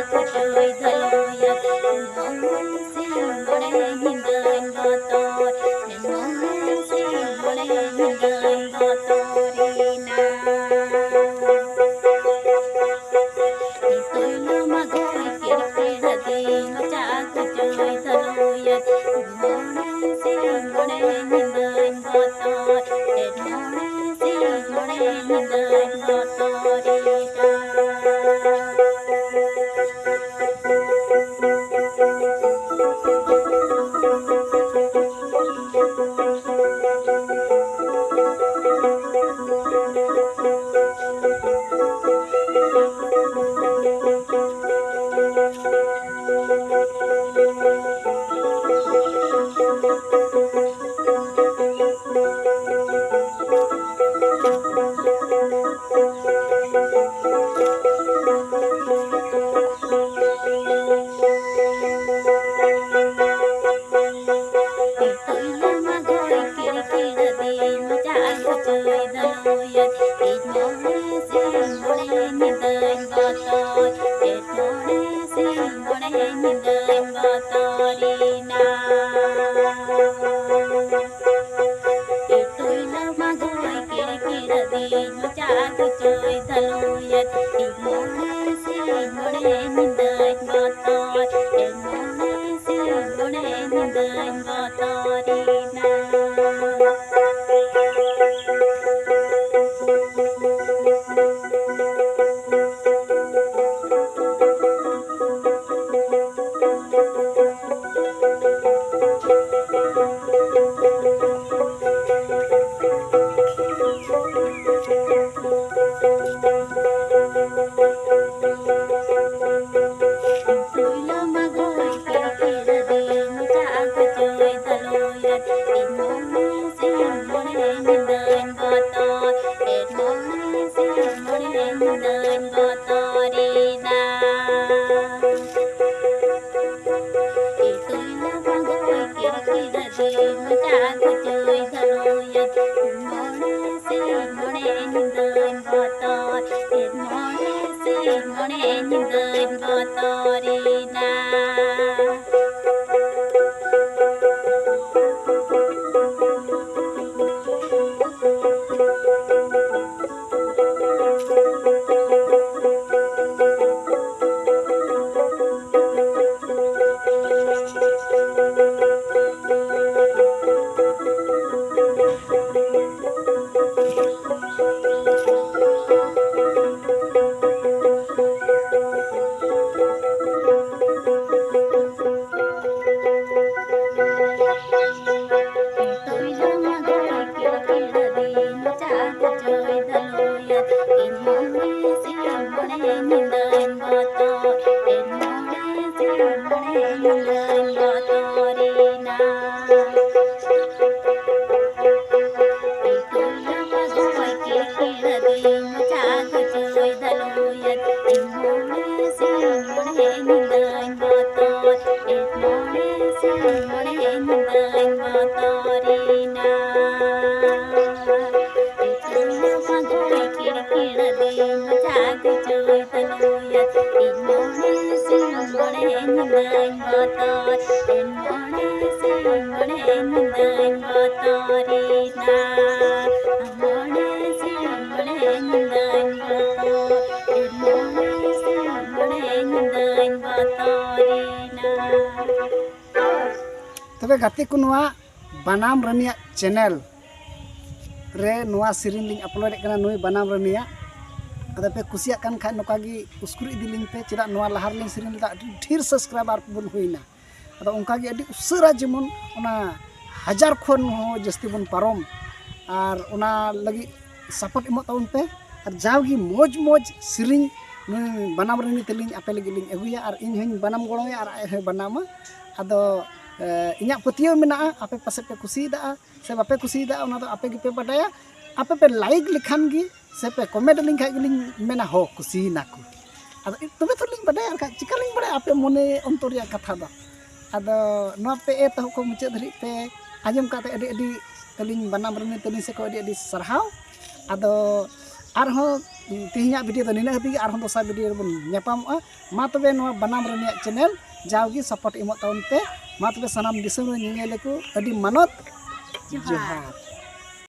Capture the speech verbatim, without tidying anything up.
ᱠᱚᱪᱚᱭ ᱫᱷᱟᱹᱞᱩᱭᱟ᱾ ᱢᱚᱬᱮ ᱥᱤᱧ ᱢᱚᱬᱮ ᱧᱤᱫᱟᱹᱧ ᱵᱚᱛᱚᱨ, ᱢᱚᱬᱮ ᱥᱤᱧ ᱢᱚᱬᱮ ᱧᱤᱫᱟᱹᱧ ᱵᱚᱛᱚᱨᱮᱱᱟ᱾ ᱛᱩᱭᱞᱟᱹ ᱢᱟᱜᱚᱭ ᱠᱤᱲᱠᱤᱲ ᱟᱹᱫᱤᱧ, ᱢᱚᱪᱟ ᱠᱚᱪᱚᱭ ᱫᱷᱟᱹᱞᱩᱭᱟ᱾ ᱢᱚᱬᱮ ᱥᱤᱧ ᱢᱚᱬᱮ ᱧᱤᱫᱟᱹᱧ ᱵᱚᱛᱚᱨ, ᱢᱚᱬᱮ ᱥᱤᱧ ᱢᱚᱬᱮ ᱧᱤᱫᱟᱹᱧ ᱵᱚᱛᱚᱨᱮᱱᱟ᱾ ᱛᱩᱭᱞᱟᱹ ᱢᱟᱜᱚᱭ ᱠᱤᱲᱠᱤᱲ ᱟᱹᱫᱤᱧ, ᱢᱚᱪᱟ ᱠᱚᱪᱚᱭ ᱫᱷᱟᱹᱞᱩᱭᱟ᱾ ᱤᱧ ᱢᱚᱬᱮ ᱥᱤᱧ ᱢᱚᱬᱮ ᱧᱤᱫᱟᱹᱧ ᱵᱚᱛᱚᱨ, ᱤᱧ ᱢᱚᱬᱮ ᱥᱤᱧ ᱢᱚᱬᱮ ᱧᱤᱫᱟᱹᱧ ᱵᱚᱛᱚᱨᱮᱱᱟ᱾ ᱛᱩᱭᱞᱟᱹ ᱢᱟᱜᱚᱭ ᱠᱤᱲᱠᱤᱲ ᱟᱹᱫᱤᱧ, ᱢᱚᱪᱟ ᱠᱚᱪᱚᱭ ᱫᱷᱟᱹᱞᱩᱭᱟ᱾ ᱤᱧ ᱢᱚᱬᱮ ᱥᱤᱧ ᱢᱚᱬᱮ ᱧᱤᱫᱟᱹᱧ ᱵᱚᱛᱚᱨ, ᱤᱧ ᱢᱚᱬᱮ ᱥᱤᱧ ᱢᱚᱬᱮ ᱧᱤᱫᱟᱹᱧ ᱵᱚᱛᱚᱨᱮᱱᱟ᱾ ᱵᱚᱛᱚᱨᱤᱱᱟ᱾ ᱛᱚᱵᱮ ᱜᱟᱛᱮ ᱠᱚ, ᱱᱚᱣᱟ ᱵᱟᱱᱟᱢ ᱨᱟᱹᱱᱤᱭᱟᱜ ᱪᱮᱱᱮᱞ ᱨᱮ ᱱᱚᱣᱟ ᱥᱮᱨᱮᱧ ᱞᱤᱧ ᱟᱯᱞᱳᱰᱮᱫ ᱠᱟᱱᱟ, ᱱᱩᱭ ᱵᱟᱱᱟᱢ ᱨᱟᱹᱱᱤᱭᱟᱜ᱾ ᱟᱫᱚ ᱯᱮ ᱠᱩᱥᱤᱭᱟᱜ ᱠᱟᱱ ᱠᱷᱟᱡ ᱱᱚᱝᱠᱟ ᱜᱮ ᱩᱥᱠᱩᱨ ᱤᱫᱤ ᱞᱤᱧ ᱯᱮ, ᱪᱮᱫᱟᱜ ᱱᱚᱣᱟ ᱞᱟᱦᱟ ᱨᱮᱞᱤᱧ ᱥᱮᱨᱮᱧ ᱞᱮᱫᱟ, ᱟᱹᱰᱤ ᱰᱷᱮᱨ ᱥᱟᱵᱥᱠᱨᱟᱭᱵᱟᱨ ᱵᱚᱱ ᱦᱩᱭᱱᱟ᱾ ᱟᱫᱚ ᱚᱱᱠᱟ ᱜᱮ ᱟᱹᱰᱤ ᱩᱥᱟᱹᱨᱟ ᱡᱮᱢᱚᱱ ᱚᱱᱟ ᱦᱟᱡᱟᱨ ᱠᱷᱚᱱ ᱦᱚᱸ ᱡᱟᱹᱥᱛᱤ ᱵᱚᱱ ᱯᱟᱨᱚᱢ, ᱟᱨ ᱚᱱᱟ ᱞᱟᱹᱜᱤᱫ ᱥᱟᱯᱳᱨᱴ ᱮᱢᱚᱜ ᱛᱟᱵᱚᱱ ᱯᱮ᱾ ᱟᱨ ᱡᱟᱣᱜᱮ ᱢᱚᱡᱽ ᱢᱚᱡᱽ ᱥᱮᱨᱮᱧ ᱱᱩᱭ ᱵᱟᱱᱟᱢ ᱨᱟᱹᱱᱤ ᱛᱟᱹᱞᱤᱧ ᱟᱯᱮ ᱞᱟᱹᱜᱤᱫ ᱞᱤᱧ ᱟᱹᱜᱩᱭᱟ, ᱟᱨ ᱤᱧ ᱦᱚᱸᱧ ᱵᱟᱱᱟᱢ ᱜᱚᱲᱚᱭᱟ ᱟᱨ ᱟᱡ ᱦᱚᱸᱭ ᱵᱟᱱᱟᱢᱟ᱾ ᱟᱫᱚ, ᱮ, ᱤᱧᱟᱹᱜ ᱯᱟᱹᱛᱭᱟᱹᱣ ᱢᱮᱱᱟᱜᱼᱟ, ᱟᱯᱮ ᱯᱟᱥᱮᱡ ᱯᱮ ᱠᱩᱥᱤᱭᱟᱫᱟ ᱥᱮ ᱵᱟᱯᱮ ᱠᱩᱥᱤᱭᱟᱫᱟ, ᱚᱱᱟ ᱫᱚ ᱟᱯᱮ ᱜᱮᱯᱮ ᱵᱟᱰᱟᱭᱟ᱾ ᱟᱯᱮ ᱯᱮ ᱞᱟᱭᱤᱠ ᱞᱮᱠᱷᱟᱱ ᱜᱮ ᱥᱮ ᱯᱮ ᱠᱚᱢᱮᱱᱴ ᱞᱤᱧ ᱠᱷᱟᱡ ᱜᱮᱞᱤᱧ ᱢᱮᱱᱟ, ᱦᱚᱸ, ᱠᱩᱥᱤᱭᱮᱱᱟ ᱠᱚ᱾ ᱟᱫᱚ ᱛᱚᱵᱮ ᱛᱚ ᱞᱤᱧ ᱵᱟᱰᱟᱭᱟ, ᱟᱨ ᱠᱷᱟᱡ ᱪᱤᱠᱟᱹ ᱞᱤᱧ ᱵᱟᱰᱟᱭᱟ ᱟᱯᱮ ᱢᱚᱱᱮ ᱚᱱᱛᱚᱨ ᱨᱮᱭᱟᱜ ᱠᱟᱛᱷᱟ ᱫᱚ? ᱟᱫᱚ ᱱᱚᱣᱟ ᱯᱮ ᱮᱛᱚᱦᱚᱵ ᱠᱷᱚᱱ ᱢᱩᱪᱟᱹᱫ ᱫᱷᱟᱹᱨᱤᱡ ᱯᱮ ᱟᱸᱡᱚᱢ ᱠᱟᱛᱮ ᱟᱹᱰᱤ ᱟᱹᱰᱤ ᱛᱟᱹᱞᱤᱧ ᱵᱟᱱᱟᱢ ᱨᱟᱹᱱᱤ ᱛᱟᱹᱞᱤᱧ ᱥᱮᱫ ᱠᱷᱚᱱ ᱟᱹᱰᱤ ᱟᱹᱰᱤ ᱥᱟᱨᱦᱟᱣ᱾ ᱟᱫᱚ ᱟᱨᱦᱚᱸ ᱛᱮᱦᱮᱧᱟᱜ ᱵᱷᱤᱰᱤᱭᱳ ᱫᱚ ᱱᱤᱱᱟᱹᱜ ᱦᱟᱹᱵᱤᱡ ᱜᱮ᱾ ᱟᱨᱦᱚᱸ ᱫᱚᱥᱟᱨ ᱵᱷᱤᱰᱤᱭᱳ ᱨᱮᱵᱚᱱ ᱧᱟᱯᱟᱢᱚᱜᱼᱟ᱾ ᱢᱟ ᱛᱚᱵᱮ ᱱᱚᱣᱟ ᱵᱟᱱᱟᱢ ᱨᱮᱱᱟᱜ ᱪᱮᱱᱮᱞ ᱡᱟᱣᱜᱮ ᱥᱟᱯᱳᱨᱴ ᱮᱢᱚᱜ ᱛᱟᱵᱚᱱ ᱯᱮ᱾ ᱢᱟ ᱛᱚᱵᱮ ᱥᱟᱱᱟᱢ ᱫᱤᱥᱚᱢ ᱨᱮ ᱧᱮᱧᱮᱞ ᱠᱚ ᱟᱹᱰᱤ ᱢᱟᱱᱚᱛ ᱡᱚᱦᱟᱨ᱾ ᱡᱚᱦᱟᱨ᱾